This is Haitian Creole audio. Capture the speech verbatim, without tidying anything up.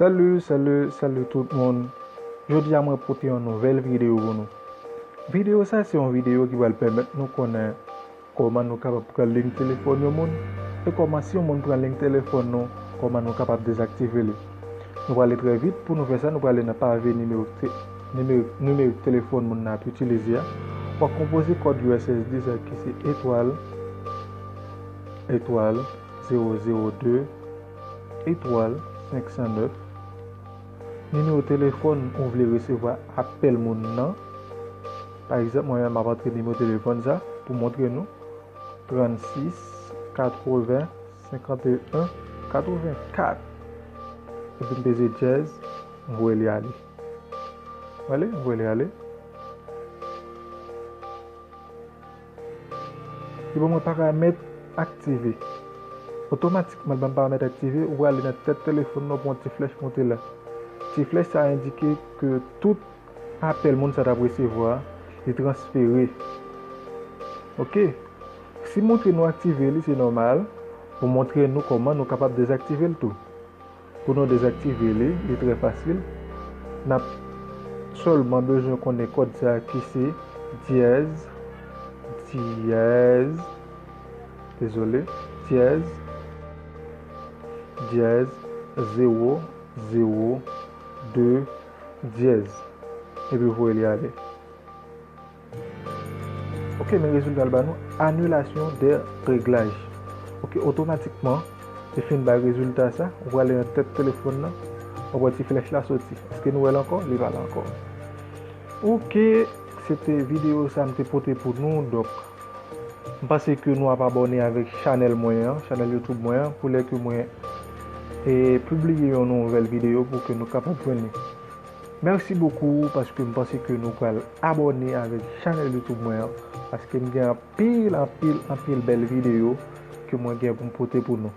Salut, salut, salut tout moun. Jodi a mwen pote yon nouvèl videyo pou nou. Videyo sa se yon videyo ki pral pèmèt nou konnen kòman nou kapab pran liy telefòn yon moun, e kòman si yon moun pran liy telefòn nou, kòman nou kapab dezaktive li. Nou prale trè vit, pou nou fè sa, nou prale nan pave nimewo te-, nimewo, nimewo telefòn moun nan ap itilize a. W ap konpoze kòd U S S D sa ki se etwal, etwal, zewo zewo de, etwal, senk san nèf. Nimewo telefòn ou vle resevwa apèl moun nan. Pa egzanp, mwen menm m ap antre nimewo telefòn sa pou montre nou, trannsis, katreven, senkanteyen, katrevenkat. Epi m peze dyèz, m voye li ale. Wale, m voye li ale. Li ban mwen paramèt aktive. Otomatikman, li ban m paramèt aktive, ou prale nan tèt telefòn nan, ou pran ti flèch monte la. Ti flèch sa endike ke tout apèl moun sa t ap resevwa, li transfere. Oke. Si m montre nou aktive li, se nòmal pou montre nou kòman nou kapab dezaktive l tou. Pou nou dezaktive li, li trè fasil. N ap sèlman bezwen konnen kòd sa ki se dyèz, dyèz, dezole, dyèz, dyèz, zewo, zewo, de, dyèz. Epi voye li ale. Oke, men rezilta l ba nou, annulation des réglages. Oke, otomatikman, li fin bay rezilta sa, ou prale nan tèt telefòn nan, ou wè ti flèch la soti. Èske nou wè l ankò? Li pa la ankò. Oke, se te videyo sa m te pote pou nou, donk, m panse ke nou ap abòne avèk chanèl mwen an, chanèl YouTube mwen an, pou lè ke mwen, e, pibliye yon nouvèl videyo pou ke nou kapab jwenn li. Mèsi bokou, paske m panse ke nou pral abòne avèk chanèl YouTube mwen an, paske m gen anpil, anpil, anpil bèl videyo ke mwen gen pou m pote pou nou.